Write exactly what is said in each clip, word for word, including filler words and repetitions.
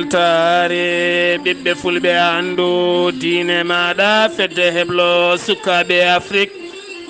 Taare ɓiɓɓe fulɓe, anndu diine maaɗa, fedde heblo sukaaɓe Afrik.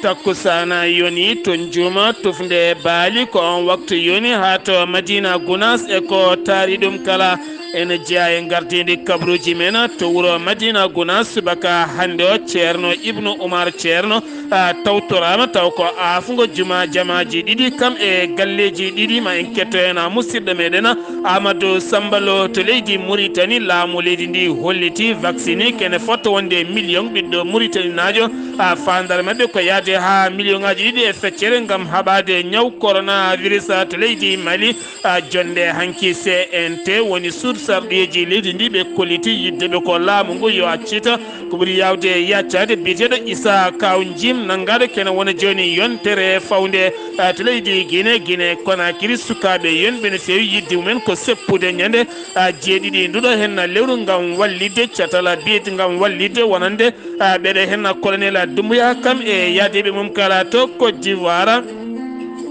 Takkusaana yoni to Njuma tufnde baali, ko on waktu yoni haa to Madina Gunaas e ko taari ɗum kala. Ene jeyaa e ngardiindi kabaruuji men to wuro Madina Gunaas, subaka hannde o, Ceerno Ibnu Umar Ceerno a tawtoraama, taw ko aafngo juma jamaaji ɗiɗi, kam e galleeji ɗiɗi. Ma en ketto heen a musidɗo meɗen Amadou Samba Lo to leydi Muritani. Laamu leydi ndi holliti vaccine kene fotto wonde million ɓiɗɗo Muritaninaajo. A faandaare maɓɓe ko yahde haa million ŋaaji ɗiɗi e feccere ngam haɓaade ñaw coronavirus to leydi Mali. A jonde hanki C N T woni suud sarɗiyeeji leydi ndi, ɓe kolliti yidde ɓe ko laamu ngu yo accita ko ɓuri yaawde yaccaade biyeteeɗo Issa Kaw Jim, nanngaade kene wona jooni yontere fawnde, a, to leydi Guinée, Guinée Conakry. Sukaaɓe yonɓe no feewi, yidde mumen ko seppude ñande, a, jeeɗiɗi nduɗo heen lewru ngam wallitde catal biyet, ngam wallitde wonande, a, ɓeɗe heen colonel Doumbouya kam e yaadeeɓe mum kala to Côte d'Ivoire.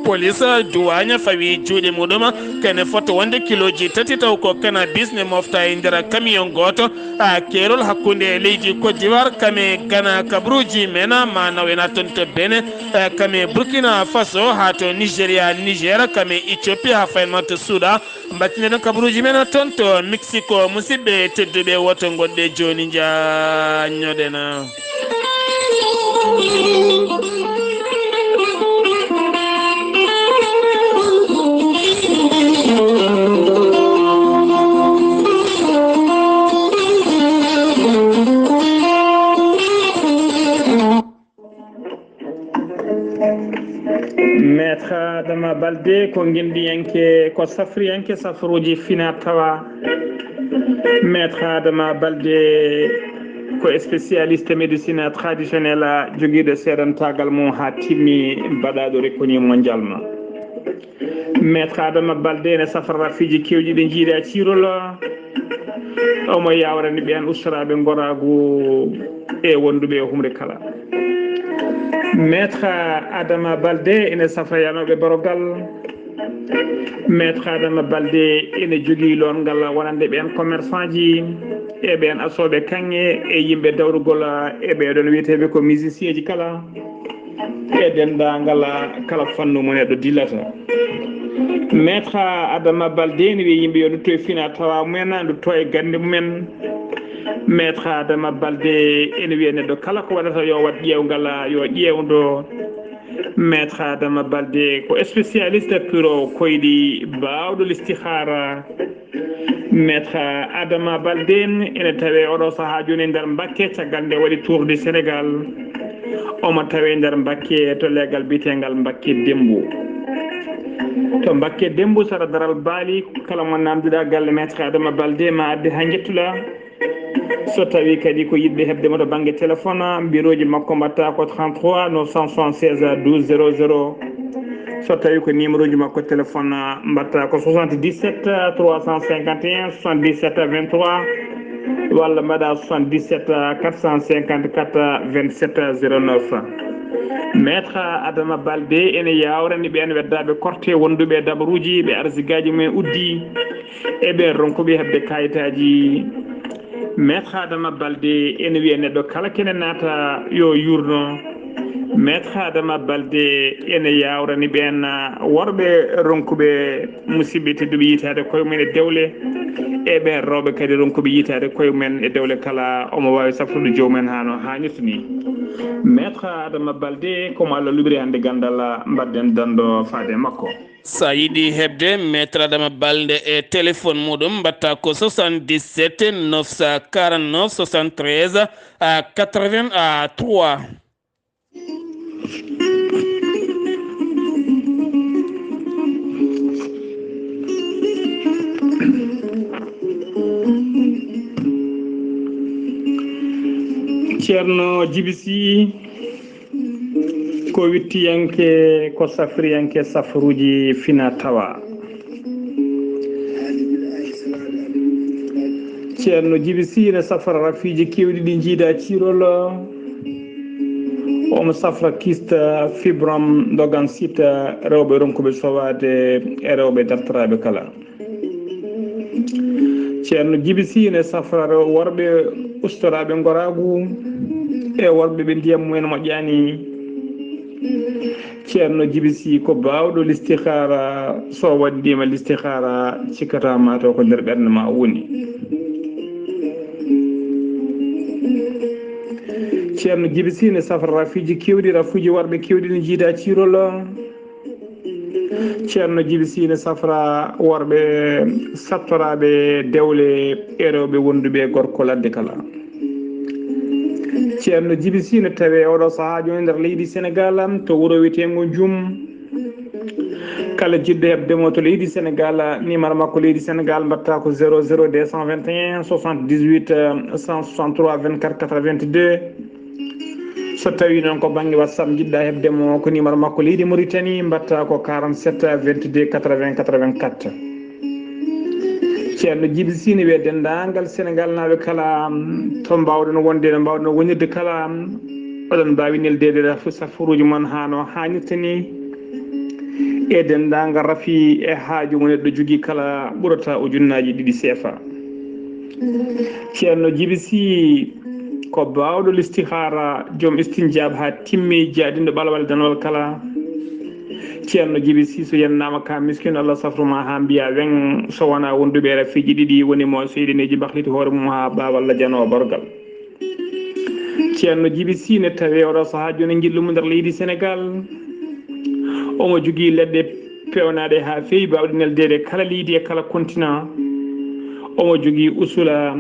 Police duwaaña fawi juuɗe muɗum kene fotto wonde kilooji tati, taw ko cannabis ne mofta e nder camion gooto, a, keerol hakkunde leydi Côte d'Ivoire kam e Ghana. Kabaruuji men ma nawena toon to Benin, a, kam e Burkina Faso, haa to Nigeria, Niger, kam e Éthiopie, haa fayin ma to Soudan. Mbattinɗen kabaruuji men toon to Mexico. Musidɓe tedduɓe, woto ngoɗɗe jooni, njaññoɗen. Maître Adama Balde ko ngendiyanke, ko safriyanke safruuji fina tawa. Maître Adama Balde ko spécialiste médecine traditionnelle, jogiiɗo seedantaagal mum haa timmi, baɗaaɗo reconnu mondial ma. Maître Adama Balde ene safra rafiiji keewɗi ɗi njiidaa ciirol. Omo yaawrani ɓeen ustoraaɓe ngoraagu e wonduɓe e humre kala. Maître Adama Balde ene safra yanooɓe barogal. Maître Adama Balde ene jogii loongal wonande ɓeen commerçant ji e ɓeen asooɓe kaŋŋe e yimɓe dawrugol e ɓeeɗoon wiyeteeɓe ko musicien ji kala. E denndaangal kala fannu mo neɗɗo dillata. Maître Adama Balde ene wiya yimɓe yo ndutto e fina tawa mumen, ndutto e gannde mumen. Maître Adama Balde ene wiya neɗɗo kala ko waɗata yo waɗ ƴeewngal, yo ƴeewndo. Maître Adama Balde ko spécialiste puro koyɗi, baawɗo listihaara. Maître Adama Balde ene tawee oɗo sahaa jooni e nder Mbakke, caggal nde waɗi Tour du Sénégal. Omo tawee nder Mbakke to leegal biyeteengal Mbakke Dembo. To Mbakke Dembo, sara daral baali, kala mo naamnduɗaa galle Maître Adama Balde ma adde haa njettuɗaa. So tawii kadi ko yiɗɓe heɓde mo to bannge téléphone, mbirooji makko mbaɗta ko trente-trois neuf cent soixante-seize douze zéro zéro. So tawii ko numéro ji makko téléphone, mbaɗta ko soixante-dix-sept trois cent cinquante et un soixante-dix-sept vingt-trois, walla mbaɗa soixante-dix-sept quatre cent cinquante-quatre vingt-sept zéro neuf. Maître Adama Balde ene yaawrani ɓeen weddaaɓe korte wonduɓe e dabaruuji, ɓe arsigaaji mumen uddi, e ɓeen ronkuɓe heɓde kayitaaji. Maître Adama Balde ene wiya neɗɗo kala kene naata yo yuurno. Maître Adama Balde ene yaawrani ɓeen worɓe ronkuɓe, musidɓe tedduɓe, yiytaade koye mumen e dewle, e ɓeen rewɓe kadi ronkuɓe yiytaade koye mumen e dewle kala. Omo waawi safrude joomum en haa no haanirta ni. Maître Adama Balde, ko mo Allah luɓiri hannde ganndal, mbaɗden danndo faade e makko. So a yiɗi heɓde Maître Adama Balde e téléphone muɗum, mbaɗta ko soixante-dix-sept neuf cent quarante-neuf soixante-treize quatre-vingts trois. Ceerno Jibi Sy, ko wittiyanke, ko safriyanke safruuji fina tawa. Ceerno Jibi Sy ene safra rafiiji keewɗi ɗi njiidaa ciirol. Omo safra kyste, fibrome, ndogan site, rewɓe ronkuɓe sowaade e rewɓe dartoraaɓe kala. Ceerno Jibi Sy ne safrata worɓe ustoraaɓe ngoraagu e worɓe ɓe ndiyam mumen moƴƴaani. Ceerno Jibi Sy ko baawɗo listihaara, so waɗdiima listihaara cikkata ma taw ko nder ɓernde ma woni. Ceerno Jibi Sy ne safra rafiiji keewɗi, rafuuji worɓe keewɗi ne jiida ciirol. Ceerno Jibi Sy ne safra worɓe sattoraaɓe dewle e rewɓe wonduɓe e gorko ladde kala. Ceerno Jibi Sy ne tawe oɗo sahaa jooni nder leydi Senegal to wuro wiyeteengo Jum. Kala jiɗɗo heɓde mo to leydi Senegal, numéro makko leydi Senegal mbatta ko zéro zéro deux cent vingt et un soixante-dix-huit cent soixante-trois vingt-quatre quatre-vingt-deux. So tawi noon ko bannge WhatsApp njiɗɗa heɓde mo, ko numéro makko leydi Mauritanie mbatta ko quarante-sept vingt-deux quatre-vingts quatre-vingt-quatre. Ceerno Jibi Sy ne wiya denndaangal Senegal naaɓe kala, to mbaawɗon wonde, no mbaawɗon wonirde kala, oɗon mbaawi neldeede safaruuji mon haa no haanirta ni e denndaangal rafi e haaju mo neɗɗo jogii kala ɓurata ujunnaaji ɗiɗi seefa. Ceerno Jibi Sy ko baawɗo listihaara, joom istinjaab haa timmi, jaadinɗo ɓalwal danwal kala. Ceerno Jibi Sy so yennaama ka miskin, Allah safru ma haa mbiya weŋ, so wonaa wonduɓe e rafiiji ɗiɗi woni mo seyɗineeji bahliti hoore mum haa ɓaawal lajano borgal. Ceerno Jibi Sy ne tawi oɗo sahaa jooni njillu mum nder leydi Senegal. Omo jogii leɗɗe peewnaaɗe haa feewi, baawɗe neldeede kala leydi e kala continent. Omo jogii usula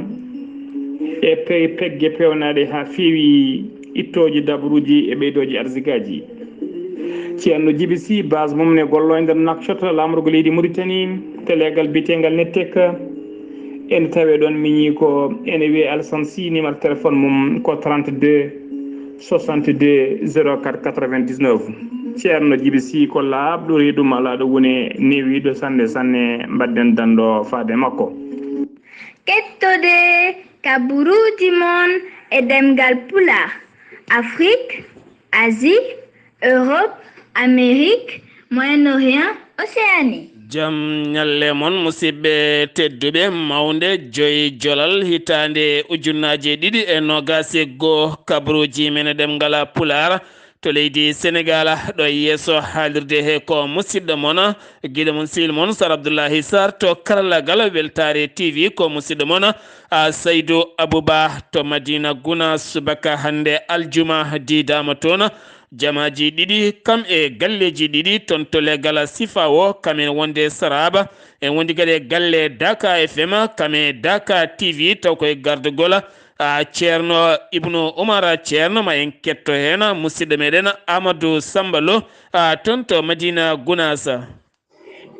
e pe-, pegge peewnaaɗe haa feewi ittooji dabruuji e ɓeydooji arsigaaji. Ceerno Jibi Sy, base mum ne gollo e nder Nouakchott, laamorgo leydi Mauritanie, to leegal biyeteengal Nettec. Ene tawee ɗoon miñi ko ene wiyee Alsan Sy, numéro téléphone mum ko trente-deux soixante-deux zéro quatre quatre-vingt-dix-neuf. Ceerno Jibi Sy ko laaɓɗo, reedu malaaɗo, woni newiiɗo sanne sanne, mbaɗden danndo faade makko. Kettode kaburuuji mon e ɗemngal Pulaar, Afrik, Asie, Europe, Amérique, Moyen-Orient, Océanie. Jam ñalle mon, musidɓe tedduɓe, mawnde joyi jolal hitaande ujunnaaje ɗiɗi e noogaas e goo, kabaruuji men e ɗemngal Pulaar to leydi Senegaal. Ɗo yeeso haalirde he ko musidɗo mon, giɗo mon, sehil mon, Sar Abdullahi Sarr to karallagal Weltaare T V, ko musidɗo mon, a, Saydu Abuba to Madina Gunaas, subaka hannde aljuma diidaama toon. Jamaaji ɗiɗi, kam e galleeji ɗiɗi, toon to leegal Sifa o, kam en wonde Saraba, en wondi kadi e galle Daka F M, kam e Daka T V, taw koye gardagol, a, Ceerno Ibnu Umar Ceerno, ma en ketto heen musidɗo meɗen Amadou Samba Lo, a, toon to Madina Gunaas.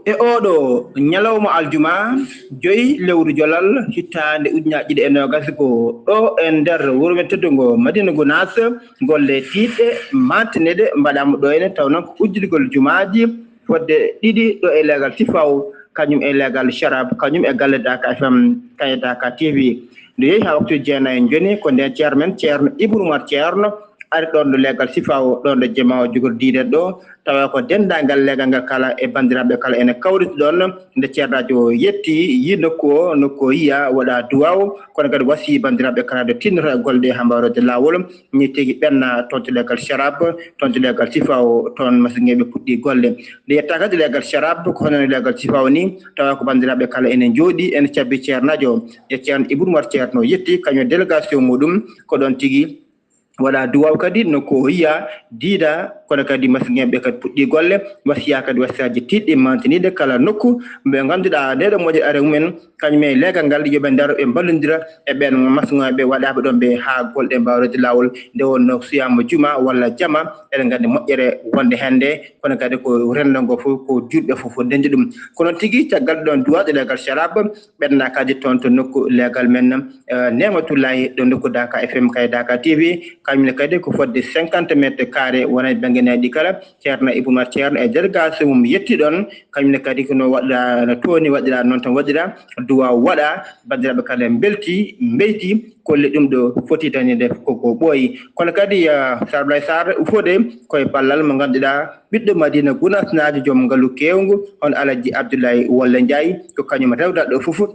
E ooɗo ñalawma aljuma, joyi lewru jolal, hitaande ujunaaji ɗiɗi e noogas ko ɗo e nder wuro men teddungo Madina Gunaas, golle tiiɗɗe, mantineɗe mbaɗaama ɗo ene, taw noon ko udditigol jumaaji fodde ɗiɗi ɗo e leegal Tifaw, kañum e leegal Sharab, kañum e galle Daka F M, kañum e Daka T V. Nde yehi haa waktu jeenayi jooni, ko ndeen ceerno men, Ceerno Ibru Umar Ceerno, ari ɗoon ɗo leegal Sifa o, ɗoon ɗo jamaa o jogori diideede ɗo, tawa ko denndaangal leegal ngal kala e banndiraaɓe kala ene kawriti ɗoon. Nde ceerno o yetti, yi nokku o, nokku o yiya, waɗa duwaaw, kono kadi wasi banndiraaɓe kala nde tinnata e golle ɗe haa mbaawrede laawol. Ni tigi ɓenna toon to leegal Sharab, toon to leegal Sifa o, toon masiŋeeɓe puɗɗi golle. Nde yetta kadi leegal Sharab, ko hono leegal Sifa o ni, tawa ko banndiraaɓe kala ene njooɗi, ene cabbi ceernaajo. Nde ceerno Ibnu Umar Ceerno yetti, kañum e délégation muɗum, ko ɗoon tigi waɗa duwaaw kadi, nokku o yiya, diida, kono kadi masiŋeeɓe kadi puɗɗi golle, wasiya kadi wasiyaaji tiiɗɗi mantiniiɗe kala nokku, ɓe ngannduɗaa ndeɗo moƴƴere are mumen, kañum e leegal ngal, yo ɓe ndaro, ɓe mballondira e ɓeen masiŋeeɓe waɗaaɓe ɗoon ɓe haa golle ɗe mbaawrede laawol. Nde wonnoo suyaama juma walla jama, eɗen nganndi moƴƴere wonde heen nde, kono kadi ko renndo ngo fof, ko juulɓe fof fof ndenndi ɗum. Kono tigi, caggal ɗoon duwaaɗo leegal Sharab, ɓenna kadi toon to nokku leegal men, eh, Neematullaahi, ɗo nokku Daka F M kay Daka T V, kañum ne kadi ko fodde cinquante mètres carrés wona e bannge nayɗi kala. Ceerno Ibnu Umar Ceerno e délégation mum yetti ɗoon, kañum ne kadi ko no waɗira, no tooni waɗira, noon tan waɗira, duwaaw waɗa, banndiraaɓe kala mbelti, mbeyti, kolli ɗum ɗo foti dañde ko, ko ɓooyi. Kono kadi, ah, Sar Ablaye Sarr Fodé, koye ballal mo ngannduɗaa, ɓiɗɗo Madina Gunaas naajo, joom ngalu keewngu, on Alaji Abdoulaye Wolle Ndiaye, ko kañum rewdaɗo ɗo fof.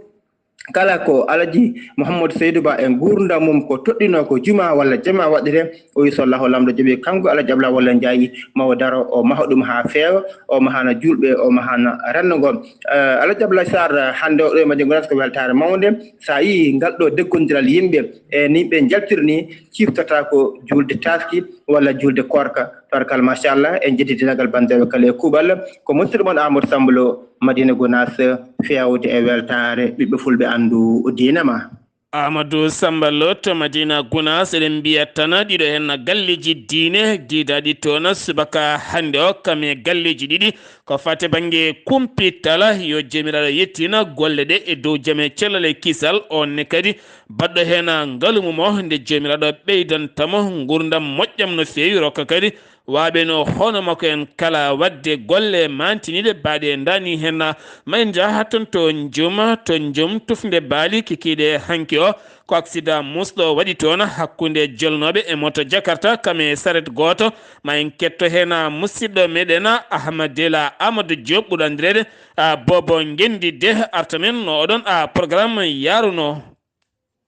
kala ko Alaji Mouhamadou Seydou Ba e nguurndam mum ko toɗɗinoo ko juma walla jama waɗiree, o wi so Allahu Laamɗo jaɓii, kanko Alaji Abla walla Njaayi, ma o daro, o maha ɗum haa feewa, o mahana juulɓe, o mahana renndo ngo. Eh, Alaji Abla Sarr, hannde o ɗo e Madina Gunaas ko weltaare mawnde. So a yii ngal ɗo deggondiral yimɓe e ni ɓe njaltiri ni, ciftata ko juulde taaski walla juulde koorka. Tabarkalla, machallah, en njetti deendaangal banndiraaɓe kala e kuuɓal. Ko musidɗo mon Amadou Samba Lo, Madina Gunaas, feewde e weltaare ɓiɓɓe fulɓe anndu diine ma. Amadou Samba Lo to Madina Gunaas, eɗen mbiya tan ɗiɗo heen galleeji diine diidaaɗi toon subaka hannde o, kam e galleeji ɗiɗi ko fate bannge kumpital. Yo Joomiraaɗo yettin golle ɗe e dow jam e cellal e kisal, oon ne kadi baɗɗo heen ngalu mum o, nde Joomiraaɗo ɓeydanta mo nguurndam moƴƴam no feewi, rokka kadi waaɓe no hono makko en kala waɗde golle maantiniiɗe baaɗe ndaani heen. Ma en njaha toon to Njum, to Njum tufnde baali kikiiɗe hanki o, ko accident muusɗo waɗi toon hakkunde jolnooɓe e moto Jakarta kam e saret gooto. Ma en ketto heen musidɗo meɗen Ahmad Dela Amadou Diop, ɓurɗo anndireede, a, Bobo Ngenndi de, arta men no oɗon, a, programme yaruno.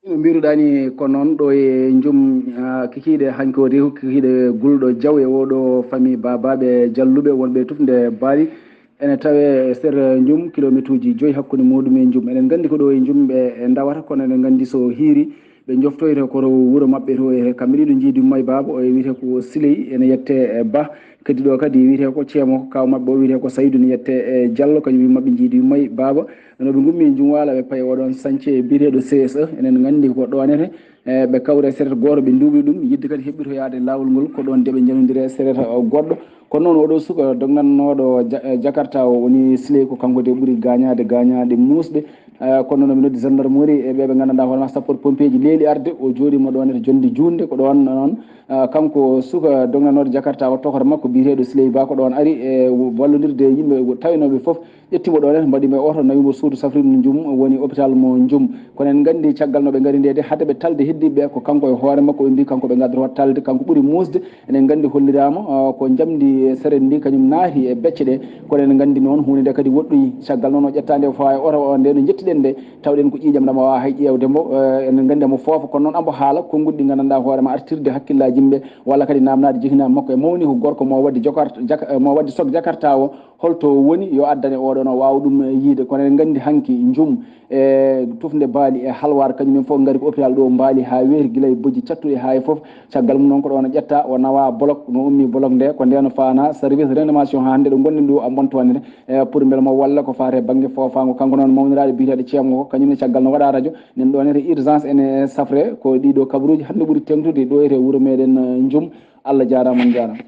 No mbiruɗaa ni ko noon ɗo e Njum, a, kikiiɗe hanki o de, kikiiɗe gulɗo jaw e oɗo famille baabaaɓe jalluɓe wonɓe tufnde baali. Ene tawee e sera Njum, kilomeetuuji joyi hakkunde muuɗum e Njum. Eɗen nganndi ko ɗo e Njum ɓe, e ndawata, kono eɗen nganndi so hiiri, ɓe njoftoyta ko to wuro maɓɓe to, e kamɓe ɗiɗo njiidi yumma e baaba, o e wiyetee ko Siley, ene yettee e Bah. Kadi ɗo kadi wiyetee ko Ceemo, kaaw maɓɓe o wiyetee ko Saydu, ne yettee e Jallo, kañum yumma ɓe njiidi yumma e baaba. No ɓe ngummi e Njum Waalo, ɓe payi oɗon sañce biyeteeɗo C S E. Eɗen nganndi ko ɗo nete, e, ɓe kawri e seret gooto, ɓe nduuɓi ɗum, yiɗde kadi heɓɓitoyaade laawol ngol, ko ɗoon de ɓe njanondiri e seret, o, goɗɗo. Kono noon oɗo suka dognannooɗo Ja-, eh, Jakarta o woni Siley, ko kanko de ɓuri gaañaade gaañaaɗe muusɗe. Eh, kono noon mi noddi gendarmerie e ɓe ɓe nganndanɗaa hoore ma sapeur pompier ji leeli arde, o jooɗiima ɗoon e jonde juutnde, ko ɗoon noon, eh, kanko suka dognannooɗo Jakarta o, tokoto makko biyeteeɗo Siley Ba ko ɗoon ari e wallondirde e yimɓe tawnooɓe fof. Ƴettii mo ɗoon, mbaɗi mo e oto, nawi mo suudu safrirdu Njum, woni hôpital mo Njum. Kono en nganndi caggal no ɓe ngari nde de, hade ɓe talde heddiiɓe ɓe, ko kanko e hoore makko ɓe mbii kanko ɓe ngaddoto talde, kanko ɓuri muusde. Eɗen nganndi holliraama, ah, ko njamndi seret ndi kañum naati e becce ɗe. Kono eɗen nganndi noon huunde nde kadi woɗɗoyi. Caggal noon o ƴettaande o fawa e oto o, nde no njettiɗen nde, tawɗen ko ƴiiƴam, ɗam o waawaa hay ƴeewde mbo. Eh, eɗen nganndi omo foofa, kono noon omo haala konnguɗi ɗi nganndanɗaa hoore ma, artirde hakkillaaji yimɓe, walla kadi naamnaade jiknaaɓe makko. E mawni ko gorko mo waɗde jokart-, jak-, eh, mo waɗde sok Jakarta o, holto o woni, yo addane oɗon o waawa ɗum, eh, yiide. Kono eɗen nganndi hanki Njum e tufnde baali e Halwaar, kañum en fof ngari ko hôpital ɗo, mbaali haa weeti, gila e bojji cattuɗi haa e fof. Caggal mum noon ko ɗoon o ƴetta, o nawa bolok, no ummi bolok nde, ko ndeen o faana service réanimation haa hannde ɗo ngonɗen ɗo, a bontoonde, eh, pour mbele mo walla ko faati e bannge foofaango. Kanko noon mawniraaɗo biyeteeɗo Ceemo ko, kañum ne caggal no waɗa radio, nen ɗo nete urgence ene safre, ko ɗiɗo kabaruuji hannde ɓuri teeŋtude ɗo e wuro meɗen, eh, Njum. Allah jaaraama, on njaaraama.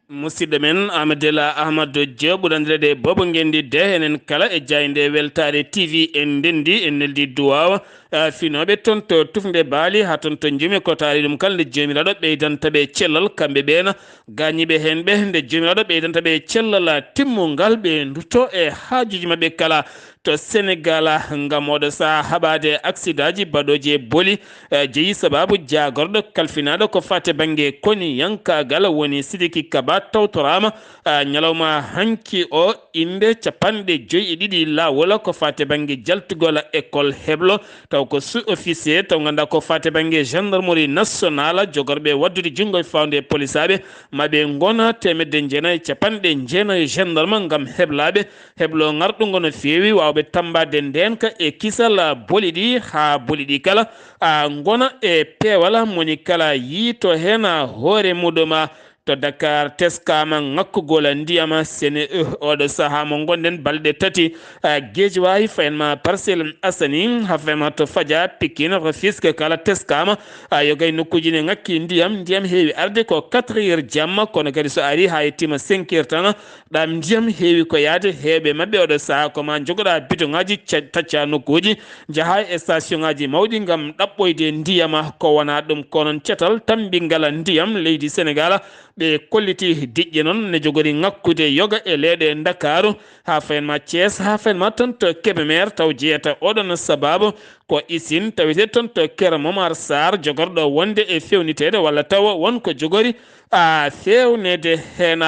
Musidɗo men Amadela Ahmad Dojjo, ɓurɗo anndireede Bobo Ngenndi de, enen kala e jaaynde weltaare T V en ndenndi, en neldi duwaawa, eh, finooɓe toon to tufnde baali haa toon to Njumi, ko taari ɗum kala nde Joomiraaɗo ɓeydanta ɓe cellal kamɓe ɓeena gaañiiɓe heen ɓe, nde Joomiraaɗo ɓeydanta ɓe cellal timmungal, ɓe ndutto e haajuuji maɓɓe kala. To Senegal, ngam oɗo sahaa haɓaade aksidaaji baɗooji e boli, eh, jeyi sabaabu jaagorɗo kalfinaaɗo ko faati bannge koniyankaagal, woni Sidiki Kaba, tawtoraama, eh, ñalawma hanki o, innde capanɗe joyi e ɗiɗi laawol ko faati bannge jaltugol école heblo, taw ko sous-officier, taw ngannduɗaa ko faati bannge gendarmerie nationale, jogorɓe waɗdude junngo e fawnde e polisaaɓe, ma ɓe ngona teemedde jeenayi e capanɗe jeenayi gendarme ngam heblaaɓe heblo ngarɗungo no feewi, waawɓe tammbaade ndeenka e kisal boli ɗi, haa boli ɗi kala, a, ngona e peewal, moni kala yiito heen hoore muɗum. To Dakar, teskaama ŋakkugol ndiyam Sene, eh, oɗo sahaa mo ngonɗen, balɗe tati, a, Geejawaay, fayen ma Parcelles Assainies, haa fayen ma to Fadia, Pikine, Rufisque, kala teskaama, a, yoga e nokkuuji ne ŋakki ndiyam, ndiyam heewi arde ko quatre heures jamma, kono kadi so ari haa yettiima cinq heures tan, ɗam ndiyam heewi ko yahde. Heewɓe maɓɓe oɗo sahaa ko ma njogoɗaa bidoŋaaji ca-, tacca nokkuuji, njaha e stationŋaaji mawɗi ngam ɗaɓɓoyde ndiyam, ko wonaa ɗum. Ko noon catal tammbingal ndiyam leydi Senegal, ɓe kolliti diƴƴe noon ne jogori ŋakkude yoga e leeɗe Ndakaaru, haa fayen ma Thiès, haa fayen ma toon to Kébémer, taw jeyata oɗon sabaabu ko usine tawetee toon to Kër Momar Sarr, jogorɗo wonde e feewniteede walla tawa won ko jogori a feewneede heen.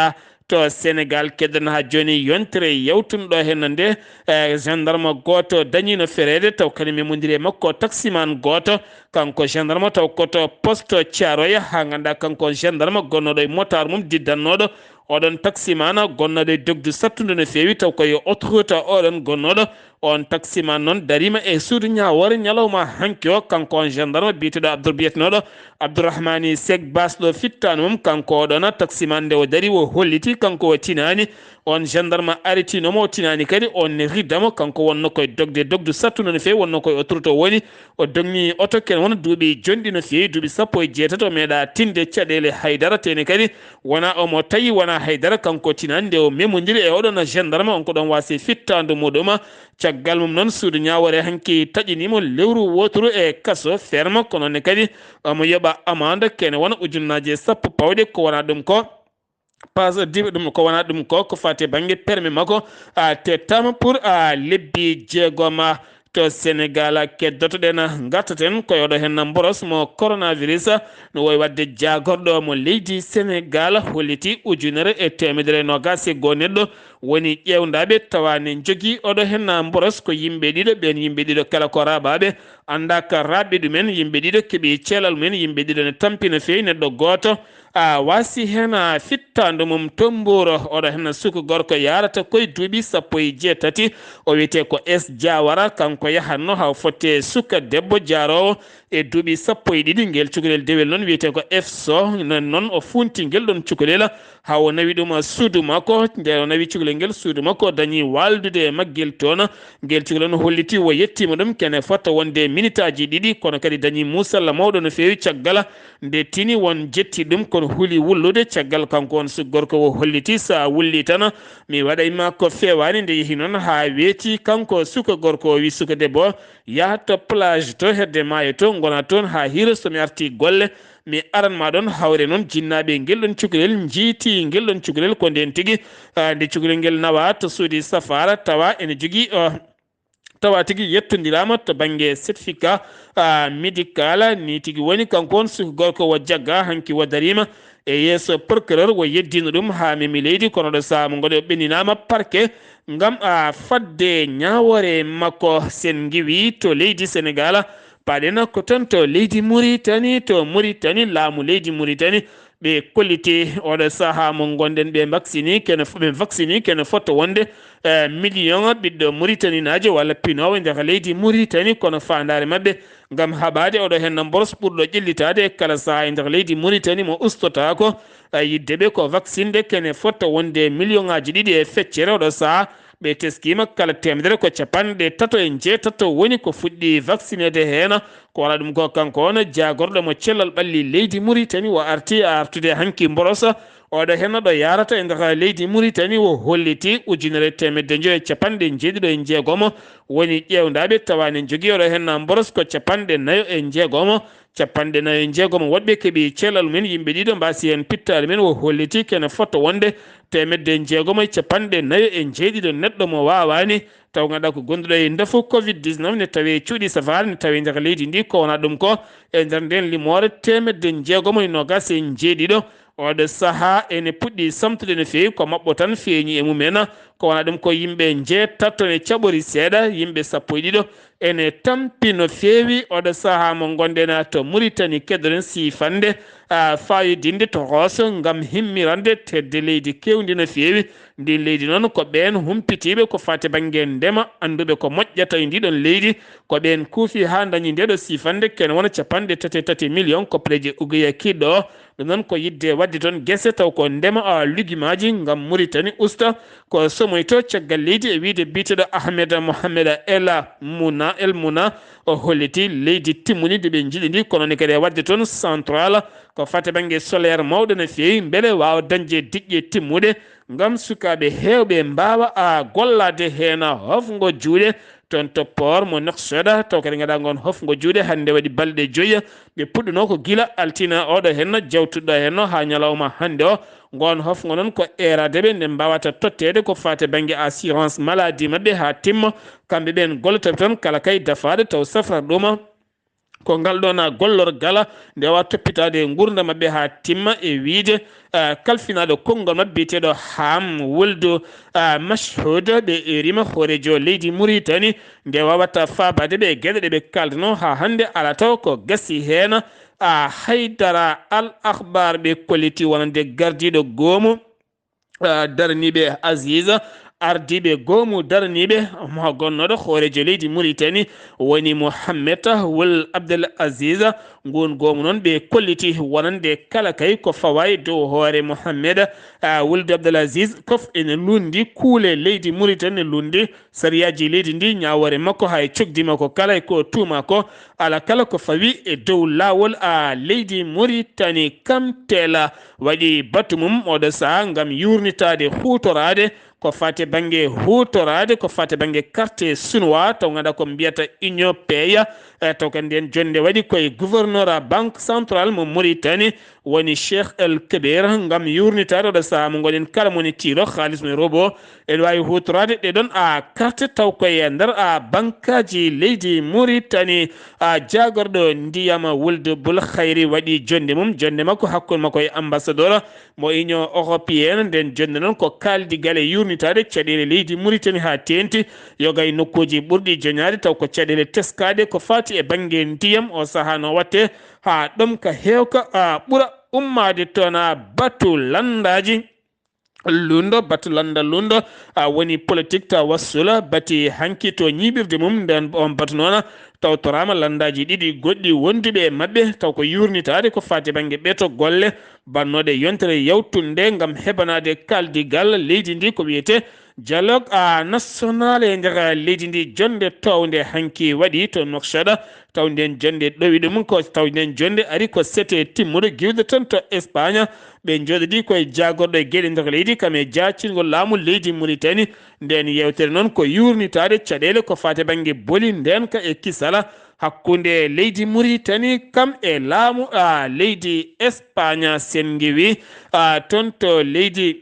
To Senegal, keddoɗen haa jooni yontere yawtunɗo heen nde, eh, gendarme gooto dañiino fereede, taw kadi memondiri e makko taximan gooto, kanko gendarme taw ko to poste Thiaroye, haa ngannduɗaa kanko gendarme gonnooɗo e motaar mum diddannooɗo oɗon taximan gonnooɗo e dogdu sattundu no feewi, taw ko e autoroute oɗon gonnooɗo. On taximan noon dariima e suudu ñaawoore ñalawma hanki o, kanko on gendarme biyeteeɗo Abdour, biyetenooɗo Abdourahmani Seck Baas ɗo fittaandu mum, kanko oɗon taximan nde o dari o holliti kanko o tinaani. On gendarme aritiino mo, o tinaani kadi, on ne ridda mo, kanko wonno koye dogde, dogdu sattundu no feewi, wonno koye autoroute o woni, o dogni oto kene wona duuɓi jonɗi no feewi, duuɓi sappo e jeetati o meeɗa tinde caɗeele haydara, tene kadi wona omo tawi wona haydara, kanko tinaani nde o memondiri e oɗon gendarme on ko ɗon waasi fittaandu muɗum. Caggal mum noon, suudu ñaawoore hanki taƴiniimo lewru wooturu e kaso ferme, kono ne kadi omo yoɓa amande kene wona ujunnaaje sappo pawɗe, ko wona ɗum ko pas diɓe ɗum, ko wona ɗum ko, ko fati e bannge permis makko, a tettama pour a lebbi jeegoma. To Senegal keddotoɗen, ngartaten ko e oɗo heen mboros mo coronavirus, no wowi waɗde jaagorɗo mo leydi Senegal holliti ujunere e teemedere noogaas e goo neɗɗo woni ƴeewndaaɓe, tawa ne njogii oɗo heen mboros ko yimɓe ɗiɗo, ɓeen yimɓe ɗiɗo kala ko raaɓaaɓe, anndaa ka raaɓɓe ɗumen, yimɓe ɗiɗo keɓi ceelal mumen, yimɓe ɗiɗo ne tampi no feewi neɗɗo gooto, a waasi heen a fittaandu mum to Mbuur. Oɗo heen suka gorko yahrata koye duuɓi sappo e jeetati, o wiyetee ko S Diawara, kanko yahatno haa o fotte suka debbo jaaroowo e duuɓi sappo e ɗiɗi. Ngel cukalel dewel noon wiyetee ko F S O, noon noon o funti ngel ɗon cukalel haa o nawi ɗum suudu makko. Nde o nawi cukalel ngel suudu makko, o dañi waaldude e maggel toon. Ngel cukalel no holliti o yettiima ɗum kene fota wonde minitaaji ɗiɗi, kono kadi dañi muusalla mawɗo no feewi caggal nde tini won jetti ɗum, kono huli wullude caggal kanko on suka gorko o holliti, so a wulli tan mi waɗay ma ko feewaani. Nde yehi noon haa weeti, kanko suka gorko o wi suka debbo o, yaha to plage to hedde maayo to, ngona toon haa hiira, so mi arti golle mi aran ma ɗoon. Hawre noon jinnaaɓe ngel ɗon cukalel njiiti ngel ɗon cukalel ko ndeen tigi, ah, nde cukalel ngel nawa to suudi safaara, tawa ene jogii, ah, tawa tigi yettondiraama to bannge certificat, ah, médical. Ni tigi woni kanko on suka gorko o jagga hanki o dariima e yeeso procureur, o yeddiino ɗum haa memi leydi, kono ɗo sahaa mo ngoni o ɓenninaama parquet ngam, ah, fadde ñaawoore makko. Sen ngiwi to leydi Senegal, paɗen ko toon to leydi Muritani. To Muritani, laamu leydi Muritani ɓe kolliti oɗo sahaa mo ngonɗen, ɓe vaccini kene fo-, ɓe vaccini kene fota wonde, eh, million ɓiɗɗo Muritaninaajo walla pinoowo e nder leydi Muritani, kono faandaare maɓɓe ngam haɓaade oɗo heen mboros ɓurɗo ƴellitaade e kala sahaa e nder leydi Muritani mo ustotaako, eh, yidde ɓe ko vaccinde kene fota wonde million ŋaaji ɗiɗi e feccere. Oɗo sahaa ɓe teskiima kala teemedere ko capanɗe tato e njeetato woni ko fuɗɗi vaccineede heen. Ko wala ɗum ko kanko on jaagorɗo mo cellal ɓalli leydi Muritani o arti artude hanki mborosa. Oɗo heen ɗo yahrata e nder leydi Muritani o holliti ujunere teemedde njoyo e capanɗe njeeɗiɗo e njeegomo woni ƴeewndaaɓe, tawa ne njogii oɗo heen mboros ko capanɗe nayo e njeegomo. Capanɗe nayo e njeegomo woɗɓe keɓi cellal mumen, yimɓe ɗiɗo mbaasi heen pittaali men. O holliti kene fota wonde teemedde njeegomo e capanɗe nayo e njeeɗiɗo neɗɗo mo waawaani, taw ngannduɗaa ko gonduɗo e ndafu covid dix-neuf, ne tawi cuuɗi safaara, ne tawi nder leydi ndi. Ko wona ɗum ko e nder nden limoore teemedde njeegomo e noogaas e njeeɗiɗo. Oɗo sahaa ene puɗɗi samtude no feewi, ko maɓɓo tan feeñi e mumen. Ko wona ɗum ko yimɓe njeetato ne caɓori seeɗa, yimɓe sappo e ɗiɗo ene tampi no feewi. Oɗo sahaa mo ngonɗen to Muritani, keddoɗen siifande, a, fayodinde to Rooso ngam himmirande tedde leydi keewndi no feewi. Ndin leydi noon ko ɓeen humpitiiɓe ko faati bannge ndema, annduɓe ko moƴƴata e ndiɗon leydi, ko ɓeen kuufi haa ndañi ndeɗo siifande kene wona capanɗe tati e tati million kopleje uguya kiɗɗo. Ɗum noon ko yidde waɗde toon gese taw ko ndema, a, lugimaaji ngam Muritani usta ko somoyto caggal leydi, e wiyde biyeteeɗo Ahmed Mohamed El Muna, El Muna, o holliti leydi timmuni nde ɓe njiɗi ndi, kono ne kadi e waɗde toon central ko fate bannge solaire mawɗo no feewi, mbele waawa dañde diƴƴe timmuɗe ngam sukaaɓe heewɓe mbaawa, a, gollaade heen hofngo juuɗe toon to port mo Nouakchott, taw kadi ngannduɗaa ngoon hofngo juuɗe hannde waɗi balɗe joyi. Ɓe puɗɗunoo ko gila altine oɗo heen jawtuɗo heen haa ñalawma hannde o. Ngoon hofngo noon ko eeraade ɓe nde mbaawata totteede ko faati bannge assurance maladie maɓɓe haa timma. Kamɓe ɓeen gollotaɓe toon kala kay dafaaɗo taw safrata ɗum Ko ngal ɗoon gollorgal nde waawaa toppitaade nguurndam maɓɓe haa timma e wiyde, ah, kalfinaaɗo konngol maɓɓe biyeteeɗo Haam Wuldu, ah, Machhud, ɓe rima hooreejo leydi Muritani, nde waawata faabaade ɓe geɗe ɗe ɓe kaaldanoo haa hannde alaa taw ko gasi heen, ah, haydara. Al Akhbar ɓe kolliti wonande gardiiɗo goomu, ah, daraniiɓe Aziz, ardiiɓe goomu daraniiɓe mo gonnooɗo hooreejo leydi Muritani woni Mohammed Wul Abdel Aziz. Nguun goomu noon ɓe kolliti wonande kala kay ko fawaay dow hoore Mohammed, ah, Wuldu Abdel Aziz, kof ene lundi kuule leydi Muritani, lundi sariyaaji leydi ndi, ñaawoore makko, hay cogdi makko kala e ko tuuma ko, ala kala ko fawi e dow laawol a leydi Muritani. Kam tela waɗi batu mum oɗo saha ngam yurnitaade huutoraade ko fate bannge huutoraade ko fate bannge carte chinois, taw ngannduɗaa ko mbiyata Union Pay, e taw kadi nden jonnde waɗi koye gouverneur a Banque Centrale mo Mauritanie, woni Cheikh El Kébir, ngam yurnitaade oɗo saha mo ngoɗen kala moni tiro haalis mo e robo. Ene waawi huutoraade ɗe ɗoon a carte taw koye nder a bankaaji leydi Muritani. A jaagorɗo ndiyam Wuldu Bul Khayri waɗi jonnde mum, jonnde makko hakkunde makko e ambassadeur mo Union Européenne. Nden jonnde noon ko kaaldigal e yurnitaade caɗeele leydi Muritani haa teenti yoga e nokkuuji ɓurɗi joñaade taw ko caɗeele teskaaɗe ko faati e bannge ndiyam o saha no watte haa ɗomka heewka a ɓura ummaade toon a batu lanndaaji. Lundo, batu lannda lundo, a woni politique tawassula, bati hanki to ñiiɓirde mum, nden on batu noon tawtoraama lanndaaji ɗiɗi goɗɗi wonduɓe e maɓɓe, taw ko yurnitaade ko faati bannge ɓeto golle bannooɗe yontere yawtunde ngam heɓanaade kaaldigal leydi ndi ko wiyetee dialogue, a, national e nder leydi ndi. Jonnde toownde hanki waɗi to Nouakchott, taw nden jonnde ɗowi ɗum ko, taw nden jonnde ari ko sete timmuɗo giwde toon to Espagne. Ɓe njooɗodii koye jaagorɗo e geɗe nder leydi, kam e jaacingol laamu leydi Muritani. Nden yeewtere noon ko yuurnitaade caɗeele ko faati bannge boli ndeenka e kisala hakkunde leydi Muritani kam e laamu, a, leydi Espagne. Sen ngiwi, a, toon to leydi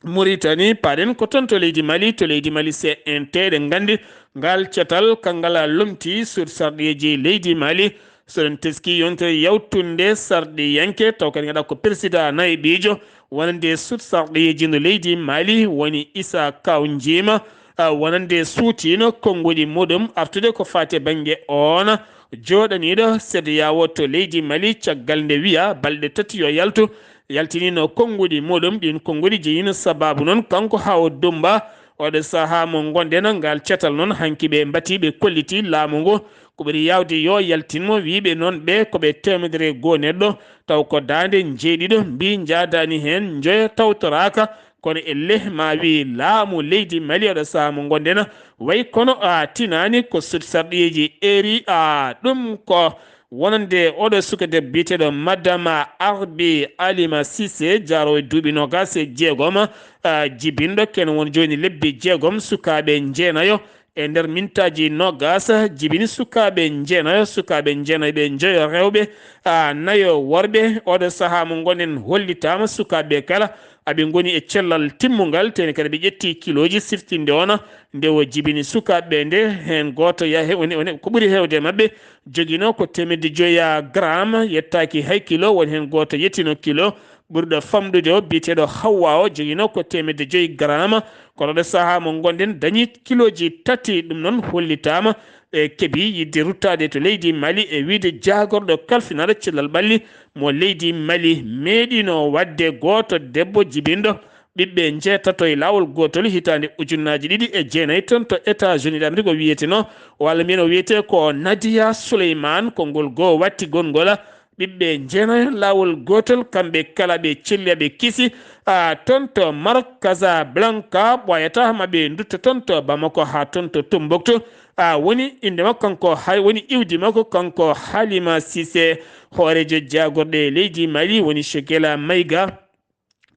Muritani, paɗen ko toon to leydi Mali, to leydi Mali C N T, eɗen nganndi ngal catal, kanngal lomti suudu sarɗiyeeji leydi Mali. So en teski yontere yawtunde sarɗiyanke, taw kadi ngannduɗaa ko peresidaa nayiɓiijo wonande suudu sarɗiyeeji ndu leydi Mali woni Issa Kaw Njima, a, wonande suutiino konnguɗi muɗum artude ko faati e bannge oon jooɗaniiɗo C E D E A O to leydi Mali, caggal nde wiya balɗe tati yo yaltu, yaltiniino konnguɗi muɗum. Ɗiin konnguɗi jeyiino sabaabu noon kanko Hawo Dumba. Oɗo sahaa mo ngonɗen, ngal catal noon hanki ɓe mbati, ɓe kolliti laamu ngu ko ɓuri yaawde yo yaltin mo, wiiɓe noon ɓe ko ɓe teemedere e goo neɗɗo, taw ko daande njeeɗiɗo, mbii njaadaani heen, njoya tawtoraaka. Kono e leh ma wi laamu leydi Mali oɗo sahaa mo ngonɗen, way kono a tinaani ko sut sarɗiyeeji eri a ɗum ko wonande oɗo suka debbo biyeteeɗo Madama Arbi Alima Cissé, jaaroowo e duuɓi noogaas e jeegom, a, jibinɗo ken won jooni lebbi jeegom, sukaaɓe njeenayo e nder mintaaji noogaas, jibini sukaaɓe njeenayo, sukaaɓe njeenayo ɓe njoyo rewɓe, a, nayo worɓe. Oɗo sahaa mo ngonɗen hollitaama sukaaɓe kala aɓe ngoni e cellal timmungal, teni kadi ɓe ƴetti kilooji siftinde ona nde o jibini sukaaɓe ɓe nde, heen gooto ya-, he-, woni, woni ko ɓuri heewde e maɓɓe joginoo ko teemedde joya gram, yettaaki hay kilo, woni heen gooto yettino kilo ɓurɗo famɗude o, biyeteeɗo Hawwa o, joginoo ko teemedde joyi gram. Kono ɗo sahaa mo ngonɗen dañi kilooji tati, ɗum noon hollitaama e keɓi yiɗde ruttaade to leydi Mali e wiyde jaagorɗo kalfinaaɗo cellal ɓalli mo leydi Mali meeɗiino waɗde gooto debbo jibinɗo ɓiɓɓe njeetato e laawol gootol hitaande ujunnaaji ɗiɗi e jeenayi toon to États-Unis d'Amérique. O wiyeteno, walla mbiyen o wiyetee ko Nadia Souleymane, konngol goo watti gonngol ɓiɓɓe njeenayo laawol gootol, kamɓe kala ɓe celli, ɓe kisi, a, toon to Maroc, Casablanca, ɓooyata ma ɓe ndutto toon to Bamako haa toon to Tombouctou. A, woni innde makko kanko, hay woni iwdi makko kanko Halima Cissé, hooreejo jaagorɗe leydi Mali, woni Shekela Maïga.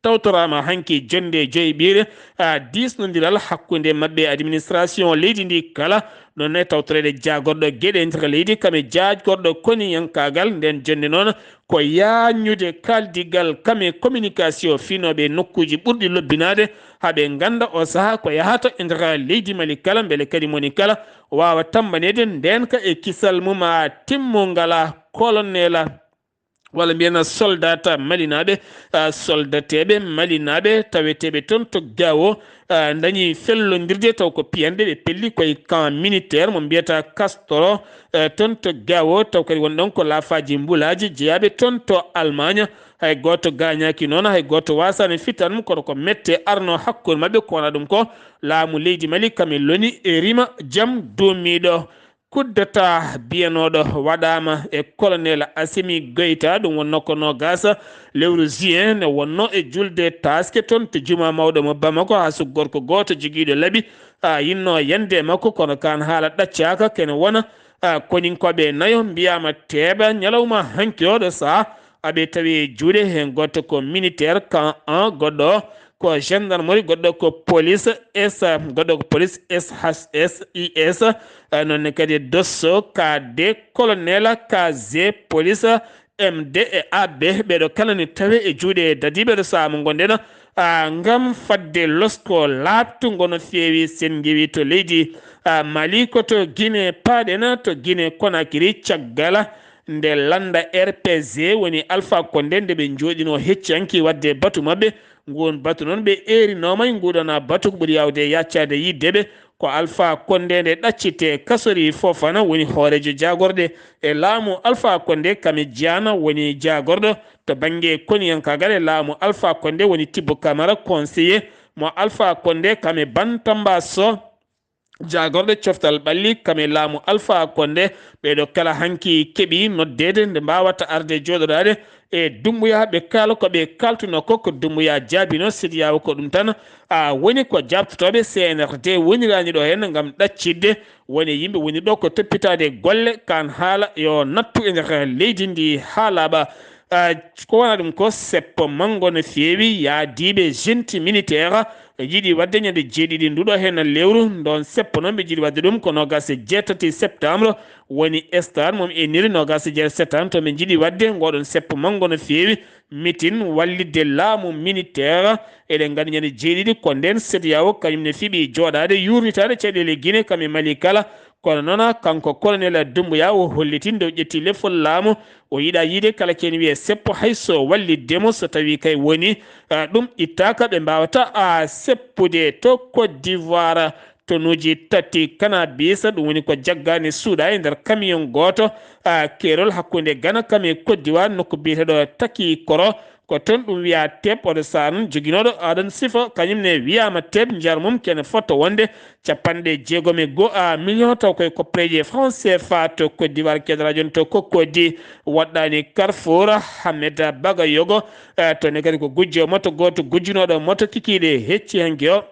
tawtoraama hanki jonnde joyi ɓiire, ah, diisnondiral hakkunde maɓɓe e administration leydi ndi kala. Ɗon ne tawtoreede jaagorɗo geɗe nder leydi kam e jaagorɗo koniyankaagal. Nden jonnde noon ko yaaññude kaaldigal kam e communication finooɓe nokkuuji ɓurɗi lobbinaade, haa ɓe ngannda o sahaa ko yahata e nder leydi Mali kala, mbele kadi moni kala waawa tammbaneede ndeenka e kisal mum a timmungal a kolonel a walla mbiyen soldata malinaaɓe, ah, soldateeɓe malinaaɓe taweteeɓe toon to Gao, ah, dañi fellondirde taw ko piyanɗe ɓe pelli koye camp militaire mo mbiyata Castro, eh, toon to Gao, taw kadi won ɗon ko laafaaji mbulaaji jeyaaɓe toon to Allemagne. Hay gooto gaañaaki noon, hay gooto waasaani fitan mum, kono ko mette arno hakkunde maɓɓe, ko wona ɗum ko laamu leydi Mali kam e loni e rima jam duumiiɗo. Coup d'État biyanooɗo waɗaama e colonel Assimi Goïta, ɗum wonnoo ko noogaas lewru juin, nde wonnoo e julde taaske toon to jumaa mawɗo mo Bamako, haa so gorko gooto jogiiɗo laabi, a, yinnoo yande e makko, kono kaan haala ɗaccaaka. Kene wona, a, koninkooɓe nayo mbiyaama teeɓa ñalawma hanki oɗo sahaa, aɓe tawi e juuɗe heen, gooto ko militaire camp un, goɗɗo o ko gendarmerie, goɗɗo ko police S, goɗɗo ko police S H S I S, eh, noon ne kadi dosso K D, colonel K G, police M D e A B. Ɓeeɗo kala ne tawe e juuɗe dadiiɓe ɗo sahaa mo ngonɗen, ah, ngam fadde losko laaɓtungo no feewi sen ngewi to leydi, ah, Mali, ko to Guinée paaɗen, to Guinée Conakry, caggal nde lannda R P G woni Alpha Condé, nde ɓe njooɗinoo hecci hanki waɗde batu maɓɓe. Nguun batu noon ɓe eerinooma e nguuɗoon batu ko ɓuri yaawde yaccaade yiɗde ɓe. Ko Alpha Condé nde ɗaccitee kasori Fofana woni hooreejo jaagorɗe e laamu Alpha Condé, Kami Diana woni jaagorɗo to bannge koniyankaagal e laamu Alpha Condé woni Tibbo Camara, conseiller mo Alpha Condé, Kami Bantamba Soh, jaagorɗo coftal ɓalli kam e laamu Alpha Condé. Ɓeeɗo kala hanki keɓi noddeede nde mbaawata arde jooɗoraade e Dumbuya, ɓe kaala ko ɓe kaaltunoo ko, ko Dumbuya jaabinoo. Sidiyaawo ko ɗum tan, a, woni ko jaaɓtotooɓe. C N R D woniraani ɗo heen ngam ɗaccitde woni yimɓe woni ɗo ko toppitaade golle, kaan haala yo nattu e nder leydi ndi haa laaɓa. Ah, ko wona ɗum ko seppo manngo no feewi yaadiiɓe junte militaire ɓe njiɗi waɗde ñande jeeɗiɗi nduɗo heen lewru. Ndon seppo noon ɓe njiɗi waɗde ɗum ko noogaas e jeetati septembre, woni stade mum inniri noogaas e jeetati septembre, to ɓe njiɗi waɗde ngoɗon seppo manngo no feewi mitin wallitde laamu militaire. Eɗen nganndi ñande jeeɗiɗi ko nden C E D E A O kañum ne fiɓi jooɗaade yuurnitaade caɗeele Guinée kam e Mali kala. Kono noon, kanko Colonel Doumbouya, o hollitii nde o ƴetti lefol laamu, o yiɗaa yiide kala kene wiyee seppo, hay so wallitde mo, so tawii kay woni, ah, ɗum ittaaka, ɓe mbaawata, ah, seppude to Côte d'Ivoire, tonuuji tati cannabis, ɗum woni ko jaggaani suuɗa e nder camion gooto, ah, keerol hakkunde Ghana kam e Côte d'Ivoire, nokku biyeteeɗo Takikoro. Ko toon ɗum wiyaa Teep, oɗo sahaa noon joginooɗo aɗon sifa, kañum ne wiyaama Teep, njar mum kene fotto wonde capanɗe jeegom e go'o million, taw koye koppareeje franc C F A to Côte d'Ivoire, keddora jooni to Cocody, woɗɗaani Carrefour, Hamed Bagayogo, eh, to ne kadi ko gujjo moto gooto gujjunooɗo moto kikiiɗe hecci hanki o.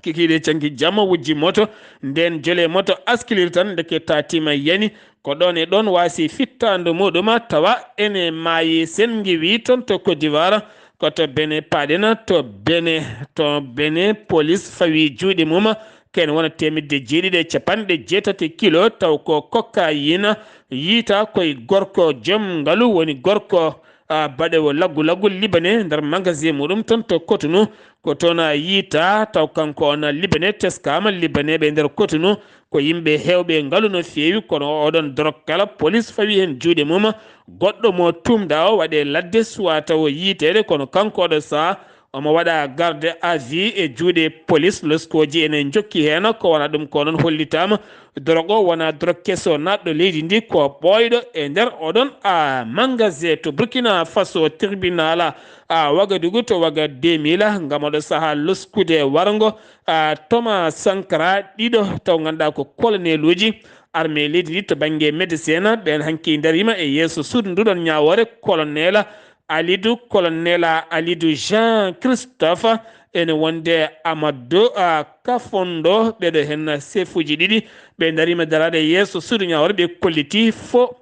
Kikiiɗe canki jamma wujji moto, nden jole moto askilir tan, ndeke taatiima yani. Ko ɗoon e ɗoon waasi fittaandu muɗum, tawa ene maayi sen ngiwi toon to Côte d'Ivoire. Ko to Benin paaɗen, to Benin, to Benin, police fawi juuɗe mum. Ken wona teemedde jeeɗiɗi e capanɗe jeetati kilo, taw ko cocaïne. Yiita koye gorko joom ngalu, woni gorko, ah, baɗewo laggu laggu libanais nder magasin muɗum toon to Cotonou. Ko toon a yiita, taw kanko on libanais teskaama, libanais ɓe nder Cotonou ko yimɓe heewɓe ngalu no feewi, kono oɗon dorog kala, police fawi heen juuɗe mum. Goɗɗo mo tuumdaa o waɗee ladde, suwaa taw o yiiteede, kono kanko oɗo sahaa omo waɗa garde à vue e juuɗe police. Loskooji ene njokki heen, ko wona ɗum ko noon hollitaama dorog o wona dorog keso naatɗo leydi ndi, ko ɓooyɗo e nder oɗon, a, magasin to Burkina Faso, tribunal, a, Wagadugu to Waga deux mille, ngam oɗo sahaa loskude warngo, a, Thomas Sankara, ɗiɗo taw ngannduɗaa ko koloneluuji armée leydi ndi to bannge médecin, ɓeen hanki ndariima e yeeso suudu nduɗon ñaawoore, colonel Alidou, colonel Alidou Jean Christophe, ene wonde Amadou, a, Kafondo, ɓeɗo hen sefuuji ɗiɗi, ɓe ndariima daraade yeeso suudu ñaawoore, ɓe kolliti fo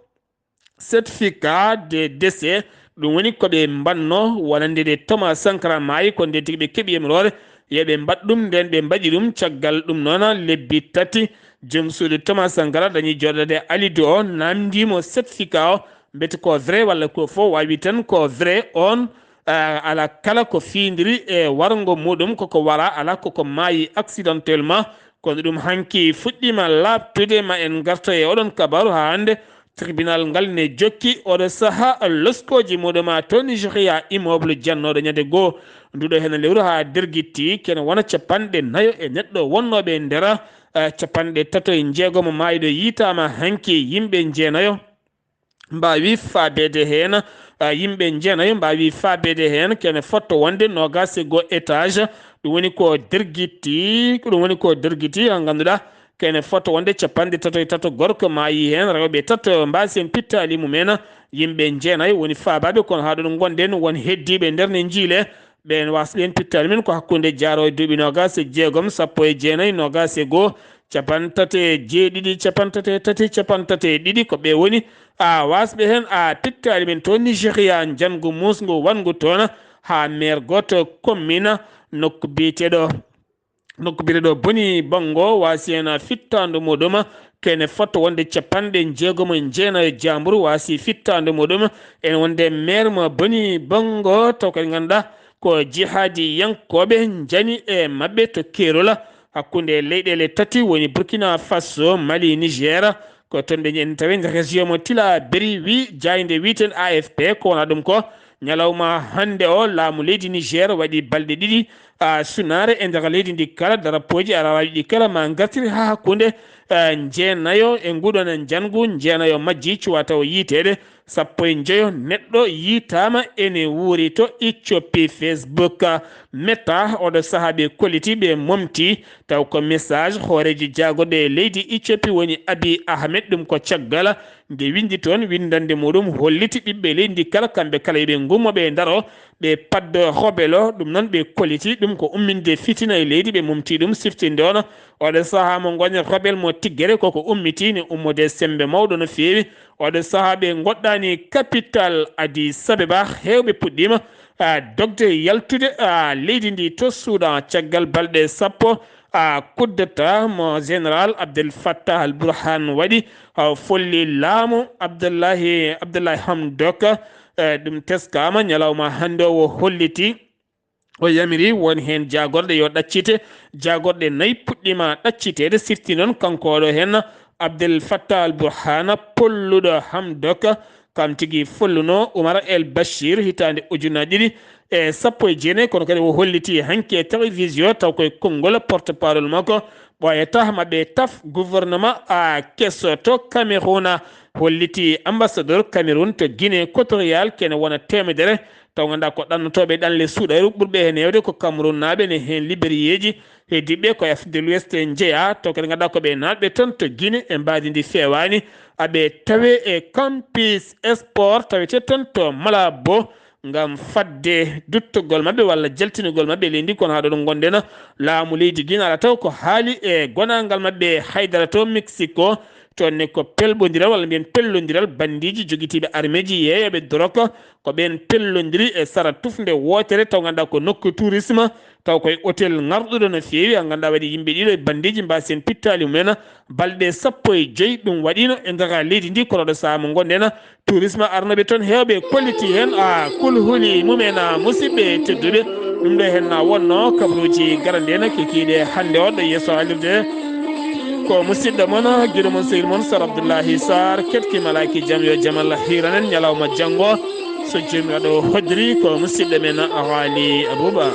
certificat de décès, Ɗum woni ko ɓe mbaɗno wonande nde Thomas Sankara maayi, ko nde tigi ɓe keɓi yamiroore yo ɓe mbaɗ ɗum. Nden ɓe mbaɗi ɗum. Caggal ɗum noon, lebbi tati, joom suudu Thomas Sankara dañi jooɗaade Alidu o, naamndii mo certificat o, mbete ko vrai walla ko faux, waawi tan ko vrai. On, ah, ala kala ko fiindiri e warngo muɗum, koko wara, ala koko maayi accidentellement. Kono ɗum hanki fuɗɗiima laaɓtude. Ma en ngarto e oɗon kabaaru haa hannde. Tribunal ngal ne jokki oɗo sahaa loskooji muɗum haa to Nigeria, immeuble jannooɗo ñande goo nduɗo heen lewru haa dergitti, kene wona capanɗe nayo e neɗɗo wonnooɓe e nder, eh, capanɗe tato e jeegom maayɗo yiytaama hanki. Yimɓe jeenayo mbaawi faabeede heen, eh, yimɓe jeenayo mbaawi faabeede heen, kene fotto wonde noogaas e goo étage. Ɗum woni ko dergitti, ɗum woni ko dergitti, haa ngannduɗaa kene fotto wonde capanɗe tato e tato gorko maayi heen, rewɓe tato mbaasi heen pittaali mumen. Yimɓe jeenayo woni faabaaɓe, kono haa ɗo ngonɗen, won heddiiɓe nder ne njiile. Ɓeen waasɓe heen pittaali men ko hakkunde jaarooje duuɓi noogaas e jeegom, sappo e jeenayi, noogaas e goo, capanɗe tati e jeeɗiɗi, capanɗe tati e tati, capanɗe tati e ɗiɗi, ko ɓe woni, a, waasɓe heen, a, pittaali men to Nigeria, njanngu muusngu wonngu toon, haa meer gooto commune, nokku biyeteeɗo nokku biyeteeɗo Boni Bongo waasi heen fittaandu muɗum, kene fotto wonde capanɗe jeegom e jeenayo jaamburu waasi fittaandu muɗum. En wonde meer mo Boni Bongo, taw kadi ngannduɗaa ko jihaadiyankooɓe njani e maɓɓe to keerol hakkunde leyɗeele tati woni Burkina Faso, Mali, Niger. Ko toon ɓe en tawi nder région mo Tillabéri, wi jaaynde wiyeteende A F P. Ko wona ɗum ko, ñalawma hannde o, laamu leydi Niger waɗi balɗe ɗiɗi, a, sunaare e nder leydi ndi kala, darapooji araraaji ɗi kala ma ngartiri haa hakkunde, a, jeenayo e nguɗon njanngu, jeenayo majji cuwa taw yiyteede, sappo e njoyo neɗɗo yiytaama ene wuuri to Ethiopie. Facebook, a, Meta, oɗo sahaa ɓe kolliti, ɓe momti, taw ko message hooreejo jaagorɗe leydi Ethiopie woni Abiy Ahmed, ɗum ko caggal nde winndi toon winndannde muɗum holliti ɓiɓɓe leydi ndi kala, kamɓe kala yo ɓe ngummo, ɓe ndaro, ɓe paddo hobelo. Ɗum noon ɓe kolliti ɗum ko umminde fitina e leydi, ɓe momti ɗum siftinde on. Oɗo sahaa mo ngoña hobel mo tiggere koko ummiti ne ummude semmbe mawɗo no feewi. Oɗo sahaa ɓe ngoɗɗani capital Addis Abeba, heewɓe puɗɗiima, a, dogde yaltude, a, leydi ndi to Suudan caggal balɗe sappo, a, coup d'État mo Général Abdel Fattah al Burhan waɗi, a, folli laamu Abdullahi, Abdullahi Hamdok. E, ɗum teskaama ñalawma hannde o, o holliti, o yamiri won heen jaagorɗe yo ɗaccite. Jaagorɗe nayi puɗɗiima ɗacciteede, sifti noon kanko oɗo heen Abdel Fattah al Burhan, polluɗo Hamdok, kam tigi folluno Umar El Bashir hitaande ujunnaji ɗiɗi e sappo e jeenayi, kono kadi o holliti hanki e télévision taw koye konngol porte-parole makko, ɓooyata ma ɓe taf gouvernement a keso to Cameroun. Holliti ambassadeur Cameroun to Guinée équatoriale kene wona teemedere, taw ngannduɗaa ko ɗannotooɓe ɗanle suuɗayru ɓurɓe heen heewde ko Cameroun naaɓe ne heen libériyeeji. Heddiiɓe ko e Afrique de l'Ouest njeyaa, taw kadi ngannduɗaa ko ɓe naatɓe toon to Guinée e mbaadi ndi feewaani. Aɓe tawe e Campus Sport tawetee toon to Malabo ngam fadde duttugol maɓɓe walla jaltinugol maɓɓe leydi, kono haa ɗo ɗo ngonɗen, laamu leydi Guinée ala taw ko haali e gonaangal maɓɓe haydara to Mexico. Toon ne ko pelɓondiral walla mbiyen pellondiral banndiiji jogitiiɓe armeeji yeeyooɓe dorog, ko ɓeen pellondiri e sara tufnde wootere, taw ngannduɗaa ko nokku tourisme, taw koye hôtel ŋarɗuɗo no feewi, a ngannduɗaa waɗi yimɓe ɗiɗo e banndiiji mbaasi heen pittaali mumen. Balɗe sappo e joy ɗum waɗiino e nder leydi ndi, kono ɗo sahaa mo ngonɗen, tourisme arnooɓe toon heewɓe kolliti heen, a, kulhuli mumen, a, musidɓe tedduɓe. Ɗum ɗo heen na wonno kabaruuji garande en kikiiɗe hannde o ɗo yeeso haalirde. Ko musidɗo mon, giɗo mon, sehil mon, Sar Abdullahi Sarr, ketki malaaki jam, yo jam Allah hiiran en ñalawma janngo. So Joomiraaɗo hoddiri, ko musidɗo men Haali Abuba.